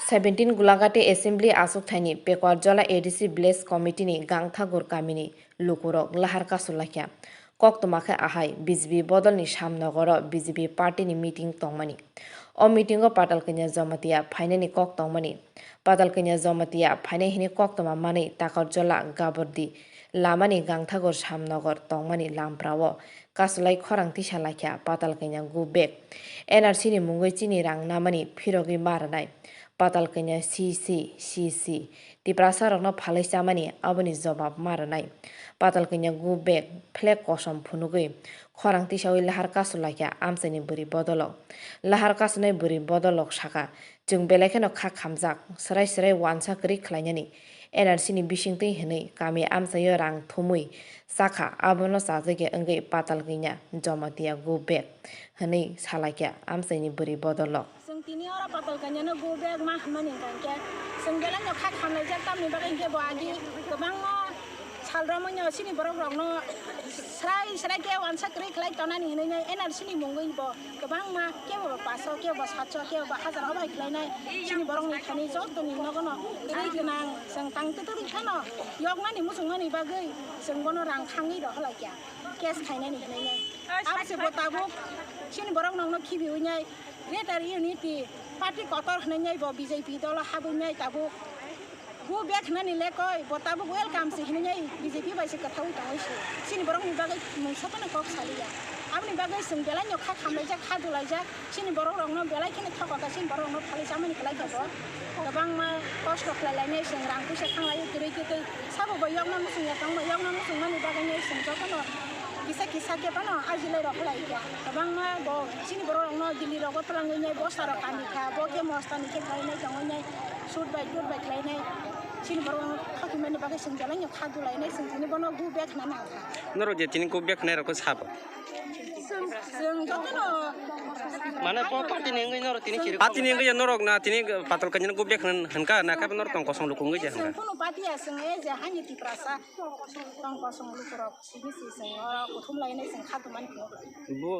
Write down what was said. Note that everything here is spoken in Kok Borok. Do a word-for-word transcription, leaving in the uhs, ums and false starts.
Seventeen Gulagati Assembly achukthani Pekwarjola A D C Village Committee ni Gangthagur kamini lukurok lahar kasulaikha. Koktwma khe ahai B J P bodolni Shyamnogoro B J P party ni meeting tongmani. O meeting o Patalkanya Jamatia phainani kok tongmani. Patalkanya Jamatia phainai hini koktwma manwi Takarjola, Gabordi, lamani Gangthagur Shyamnogor tongmani lamprao kasulai khorang tisa laikha Patalkanya go back. N R C ni mungwi chini rang namani phirogwi ma rwnai. Patalkanya C C, C C, Tiprasa rokno phalwi chamani aboni jobab ma rwnai. Patalkanya go back flag kosom phunugwi khorang tisawi lahar kasulaikha amchaini bwrwi bodolok. Lahar kasunai bwrwi bodolok saka, chwng belai kheno kha khamjak, swrai swrai wansa kwrwi khlainani N R C ni bisingtwi hwnwi kami amchaio rang thumwi chakha, abono chajagya wngwi Patalkanya Jamatia go back hwnwi salaikha amchaini bwrwi bodolok. Chwng tini oro Patalkanya no go back ma hwnmani hwnkha hwnkhe chwng belai no kha khamlaijak, tamni bagwi hwnkhe bo agi kwbangma sal romwi no chini borok rokno srai srai khe wansa kwrwi khlai tonani hwnwi no N R C ni mungwi bo kwbangma kebo paso, kebo satso, kebo hazar obai khlainai chini borokni thani jotoni nogono kwrwi gwnang chwng tang twtwrwi phano yoknani muchungmani bagwi chwng bono rang thangwi rohorlaikha case khainani hwnwi no. Aboni se bo tabuk chini borok nokno khibiwi nai Greater Unity Party kotor hwnwi nai bo B J P dolo habwi nai tabuk. Go back hwnani lekoi, bo tabuk welcome se hinwi nai B J P bai se kwthaui tongwi se. Chini borokni bagwi mungsa phano kok saliya. Aboni bagwi chwng belai no kha khamlaijak, kha dulaijak. Chini borok rokno belai kheno thokaka, chini borok rokno phalwi chamani kwlai kha bo. Kwbangma kosto khlai lainai chwng rang puisa thanglaiwi kwrwi kwtwi. Sabo bo yokna muchung ya tongma, yokna muchungmani bagwi nai chwng jotono kisa kisa khe phano ajilai rok lai kha. Kwbangma bo chini borok rokno Delhi rogo twlangwi nai bosta rok kandi kha, bo khe mosta ni khe khlainai tongwi nai. Shoot bai, shoot bai khlainai. Chini borok thokimani bagwi chwng belai no kha dulainai, chwng tini bono go back hwnna nang kha. Norok je tini go back hwnai rokno sabo? Chwng jotono. Mane bo party ni wngwi norok tini chiri. Party ni wngwi norok na tini Patalkanya go back hwn-, hwnka na khe norok tong kosong luku wngwi je hwnka? Chwng kunu party ya, chwng e je hani Tiprasa, tong kosong luku rok simi si chwng oro kuthum lainai chwng kha dumani phunuk lai. Bo